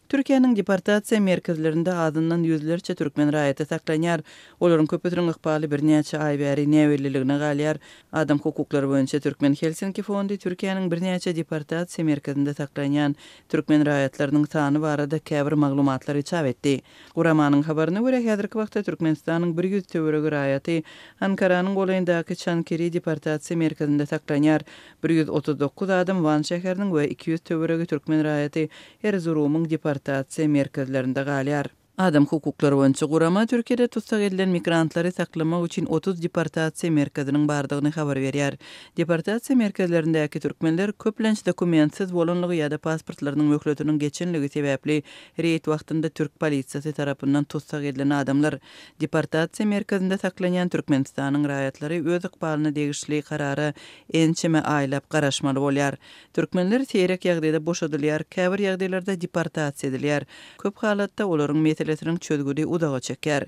Türkiýäniň deportasiýa merkezlerinde azyndan ýüzlerçe türkmen raýaty saklanýar. Olaryň köpüsiniň ykbaly birnäçe aý bäri näbelliligine galýar. Adam hukuklary boýunça Türkmen Helsinki fondy Türkiýäniň birnäçe deportasiýa merkezinde saklanýan türkmen raýatlarynyň sany barada käbir maglumatlary çap etdi. Guramanyň habaryna görä, häzirki wagtda Türkmenistanyň 100 töweregi raýaty Ankaranyň golaýyndaky Çankiri deportasiýa merkezinde saklanýar. 139 adam Wan şäheriniň we 200 töweregi türkmen raýaty Erzurumyň deportasiýa merkezlerinde galýar. Adam hukuklary boýunça gurama Türkiýede tussag edilen migrantlary saklamak üçin 30 deportasiýa merkeziniň bardygyny habar berýär. Deportasiýa merkezlerindäki türkmenler köplenç dokumentsiz bolanlygy ýa-da pasportlarynyň möhletiniň geçenligi sebäpli reýd wagtynda türk polisiýasy tarapyndan tussag edilen adamlar. Deportasiýa merkezinde saklanýan Türkmenistanyň raýatlary öz ykbalyna degişli karara ençeme aýlap garaşmaly bolýar. Türkmenler seýrek ýagdaýda boşadylýar, käbir ýagdaýlarda deportasiýa edilýär. Köp halatda olaryň meselesiniň çözgüdi uzaga çekýär.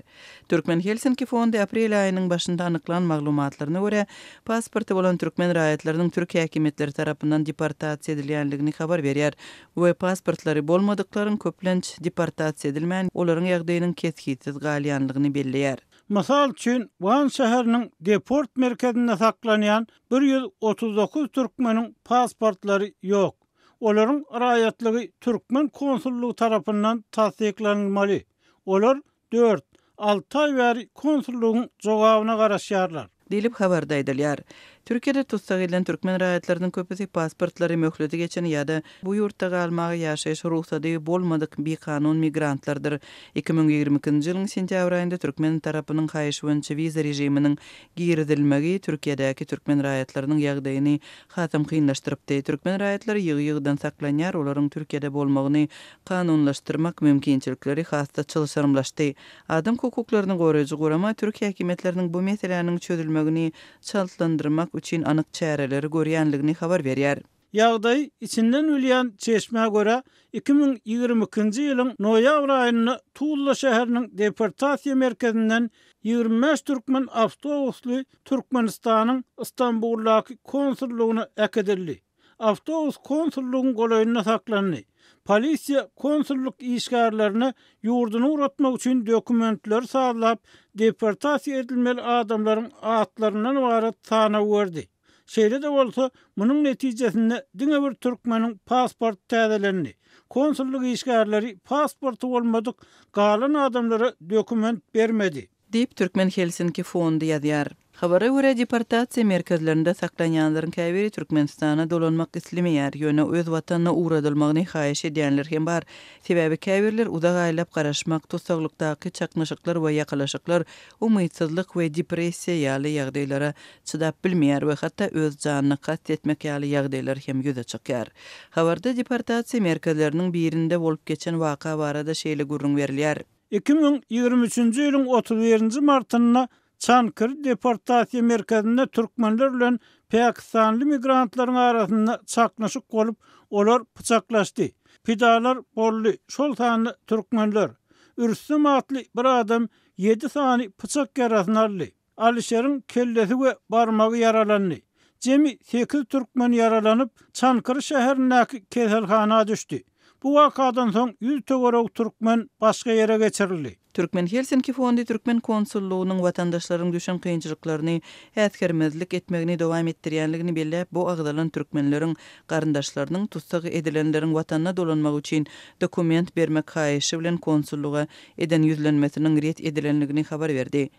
Türkmen Helsinki fondy aprel aýynyň başynda anyklan maglumatlaryna görä, pasporty bolan türkmen raýatlarynyň türk häkimiýetleri tarapyndan deportasiýa edilýändigini habar berýär we pasportlary bolmadyklaryň köplenç deportasiýa edilmän, olaryň ýagdaýynyň kesgitsiz galýanlygyny belleýär. Mysal üçin, Wan şäheriniň deport merkezinde saklanýan 139 türkmeniň pasportlary ýok. Olaryň raýatlygy türkmen konsullygy tarapyndan tassyklanylmaly. Olar dört, alty aý bäri konsullygyň jogabyna garaşýarlar. Diýlip, habarda aýdylýar. Türkiýede tussag edilen türkmen raýatlarynyň köpüsi pasportlary möhleti geçen ýa-da bu ýurtda galmaga ýaşaýyş rugsady bolmadyk bikanun migrantlardyr. 2022-nji ýylyň sentýabr aýynda türkmen tarapynyň haýyşy boýunça wiza režiminiň girizilmegi Türkiýedäki türkmen raýatlarynyň ýagdaýyny hasam kynlaşdyrypdy. Türkmen raýatlary ýygy-ýygydan saklanýar, olaryň Türkiýede bolmagyny kanunlaşdyrmak mümkinçilikleri has-da çylşyrymlaşdy. Adam hukuklaryny goraýjy gurama türk häkimiýetleriniň bu meseläniň çözülmegini çaltlandyrmak üçin anyk çäreleri görýänligini habar berýär. Ýagdaýy içinden bilýän çeşmä görä, 2022-nji ýylyň noýabr aýynda Tuzla şäheriniň deportasiýa merkezinden 25 türkmen awtobusly Türkmenistanyň Stambuldaky konsullygyna äkidildi. Awtobus konsullygyň golaýynda saklandy. Polisiýa konsullyk işgärlerine ýurduny ugratmak üçin dokumentleri sazlap, deportasiýa edilmeli adamlaryň atlaryndan ybarat sanaw berdi. Şeýle-de bolsa, munuň netijesinde diňe bir türkmeniň pasporty täzelendi. Konsullyk işgärleri pasporty bolmadyk galan adamlara dokument bermedi. Diýip, Türkmen Helsinki fondy ýazýar. Habara görä, deportasiýa merkezlerinde saklanýanlaryň käbiri Türkmenistana dolanmak islemeýär, ýöne öz watanyna ugradylmagyny haýyş edýänler hem bar. Sebäbi käbirler uzak aýlap garaşmak, tussaglykdaky çaknyşyklar we ýakalaşyklar, umytsyzlyk we depressiýa ýaly ýagdaýlara çydap bilmeýär we hatda öz janyna kast etmek ýaly ýagdaýlar hem ýüze çykýar. Habarda deportasiýa merkezleriniň birinde bolup geçen waka barada şeýle gürrüň berilýär. 2023-nji ýylyň 31-nji martynda Çankyry deportasiýa merkezinde türkmenler bilen pakistanly migrantlaryň arasynda çaknyşyk bolup, olar pyçaklaşdy. Pidalar boldy, şol sanda türkmenler. Rüstem atly bir adam ýedi sany pyçak ýarasyny aldy. Alyşeriň kellesi we barmagy ýaralandy. Jemi sekiz türkmen ýaralanyp, Çankyry şäherindäki keselhana düşdi. Bu wakadan soň ýüz töweregi türkmen başga ýere geçirildi. Türkmen Helsinki fondy türkmen konsullygynyň watandaşlaryň düşen kynçylyklaryny äsgermezlik etmegini dowam etdirýänligini belläp, bu agzalan türkmenleriň garyndaşlarynyň tussag edilenleriň watanyna dolanmagy üçin dokument bermek haýyşy bilen konsullyga eden ýüzlenmesiniň ret edilenligini habar berdi.